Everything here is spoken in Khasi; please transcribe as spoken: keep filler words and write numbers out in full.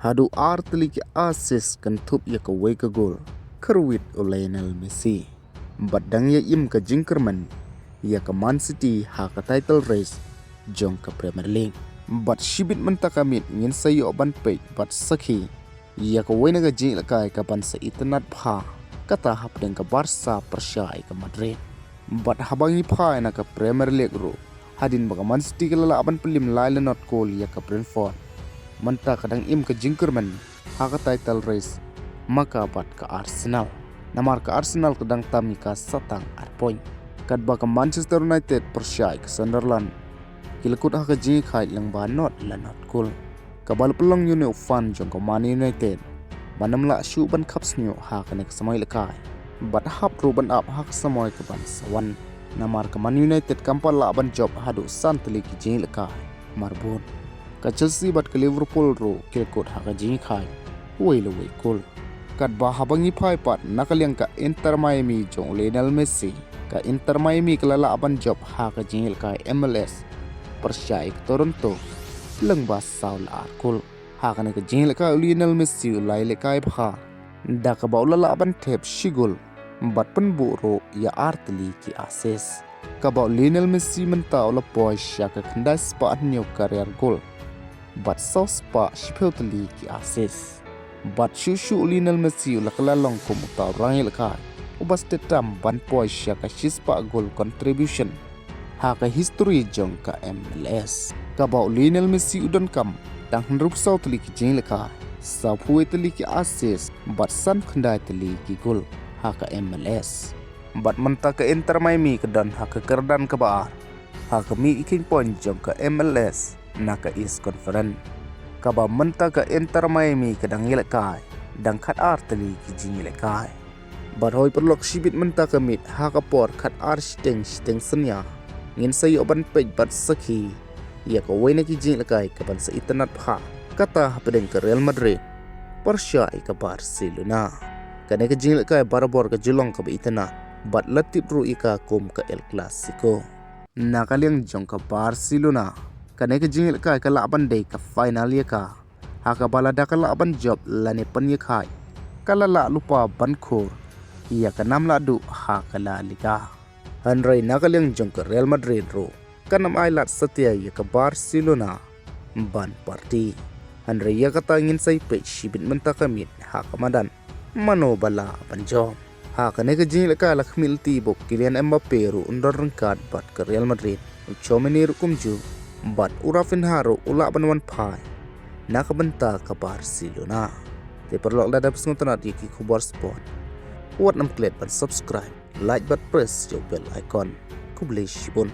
Haduh ar tylli ki assist kynthup ïa kawei ka gol ka rwit u Lionel Messi. Bad dang ïa im ka jingkyrmen ïa ka Man City ha ka title race jong ka Premier League. Bad shibit mynta ka miet ngin sa ïoh ban peit bad sakhi ïa kawei na ka jingïalehkai kaban sa itynnad bha, kata hapdeng ka Barca pyrshah ïa ka Madrid. Bad haba ngi phai na ka Premier League ruh, hadien ba ka Man City ka la lah ban pynliem lai la nod kol ïa ka Brentford, mynta ka dang im ka jingkyrmen ha ka title race ma ka bad ka Arsenal. Namar ka Arsenal ka dang tam ïa ka satang ar point. Katba ka Manchester United pyrshah ïa ka Sunderland, ki la kut ha ka jingïakhaid lyngba nod la nod kol. Kaba la pynlong ïa une u fan jong ka Man United ban ym lah shuh ban khap shñiuh ha kane ka samoi ïalehkai. Bad hap ruh ban ap ha ka samoi kaban sa wan. Namar ka Man United kam pat lah ban jop haduh san tylli ki jingïalehkai marbud. Ka Chelsea bad ka Liverpool ruh ki la kut ha ka jingïakhaid wei la wei kol. Katba haba ngi phai pat na ka liang ka Inter Miami jong u Lionel Messi, ka Inter Miami ka la lah ban jop ha ka jingïalehkai M L S pyrshah ïa ka Toronto lyngba saw la ar kol. Ha kane ka jingïalehkai u Lionel Messi u la ïalehkai bha, da kaba u la lah ban thep shi gol bad pynbuh ruh ïa ar tylli ki assist. Kaba u Lionel Messi mynta u la poi sha ka khyndai spah hynñiew career goal bad saw spah shiphew tylli ki assist. Bad shuh shuh u Lionel Messi u la kylla long kum uta u rangïalehkai uba stet tam ban poi sha ka shi spah goal contribution ha ka history jong ka M L S. Kaba u Lionel Messi u donkam tang hynriewphew saw tylli ki jingïalehkai, sawphew wei tylli ki assist bad san khyndai tylli ki goal ha ka M L S. Bad mynta ka Inter Miami ka don ha ka kyrdan kaba ar ha ka mih ïakheiñ point jong ka M L S na ka East Conference. Kaba mynta ka Inter Miami ka dang ïalehkai dang khatar tylli ki jingïalehkai. Bad hoi paralok, shibit mynta ka miet ha ka por khatar shiteng shiteng synñia ngin sa ïoh ban peit bad sakhi ïa kawei na ki jingïalehkai kaban sa itynnad bha, kata hapdeng ka Real Madrid pyrshah ïa ka Barcelona. Kane ka jingïalehkai barabor ka ju long kaba itynnad bad la tip ruh ïa ka kum ka El Clasico. Na ka liang jong ka Barcelona, kane ka jingïalehkai ka lah ban dei ka final ïa ka, ha kaba lada ka lah ban jop lane pynïakhaid, ka la lah lypa ban khur ïa ka nam lahduh ha ka La Liga. Hynrei na ka liang jong ka Real Madrid ruh, kan ym ailad satia ïa ka Barcelona ban party. Hynrei ïa kata ngin sa ïa peit shibit mynta ka miet ha ka madan mano ba lah ban jop. Ha kane ka jingïalehkai la khmih lynti ba u Kylian Mbappe ruh un don ryngkat bad ka Real Madrid, u Tchouaméni ruh kumjuh, bad u Raphinha ruh u lah ban wan phai na ka bynta ka Barcelona. Te paralok, lada phi sngewtynnad ïa ki khubor sport, wat nym klet ban subscribe, like bad press ïa u bell icon. Khublei shibun.